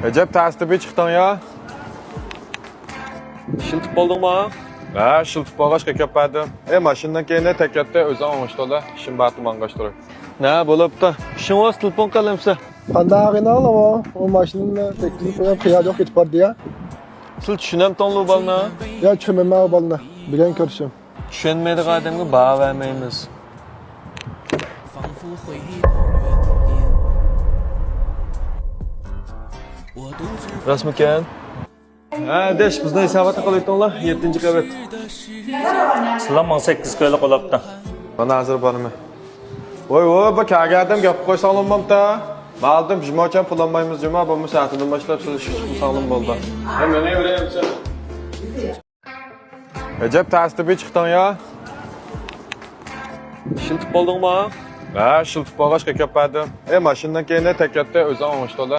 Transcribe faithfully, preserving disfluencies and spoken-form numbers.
ئەجەب تەستە بىر چىقتىڭ يا. ئىشلىتىپ بولدۇڭمۇ؟ ھە، ئىشلىتىپ بولغاچقا كەپ بەردىم. ئەي، ماشىنىدىن كېيىن تەكەتتە ئۆزۈڭ ئوڭۇشتۇرلا. ئىشىم بارتى ماڭغاچتۇرۇپ. نە، بولۇپتۇ. ئىشىڭ بولسا تېلېفون قىلىمسە. قانداق ئاغىنە ئالىمۇ؟ ئۇ ماشىنىنى تەكلىپ قىلىپ قىيا جوق كېتىپ باردى يا. سىل چۈشىنەمتىڭلۇ بالىنى؟ يا، چۈشىنىمەن ئۇ بالىنى. بۈگۈن كۆرۈشۈم. چۈشەنمەيدىغان ئادەمگە باھا بەرمەيمىز. راستمىكەن؟ ھە، ئاداش، بىزنى ھېسابات قىلىۋېتىڭلار، يەتتىنچى قەۋەت. سىلەر ماڭا سەككىز كىلولۇق بولاپتۇ. مانا ھازىر بارىمەن. ۋوي، ۋوي، بۇ كەلگەن ئادەم گەپ قويساڭلار بولمامتا؟ مالدىم، جۇماچان پۇل ئالمايمىز جۇما، بولمىسا ئەتىدىن باشلاپ سىز ئىش قىلساڭلار بولدى. ھە، مېنى بېرەمسەن؟ ئەجەب تەستە بىر چىقتىڭ يا. ئىشلىتىپ بولدۇڭمۇ؟ ھە، ئىشلىتىپ بولغاچقا كەپ بەردىم. ئەي، ماشىنىدىن كېيىن تەكەتتە ئۆزۈڭ ئوڭۇشتۇرلا.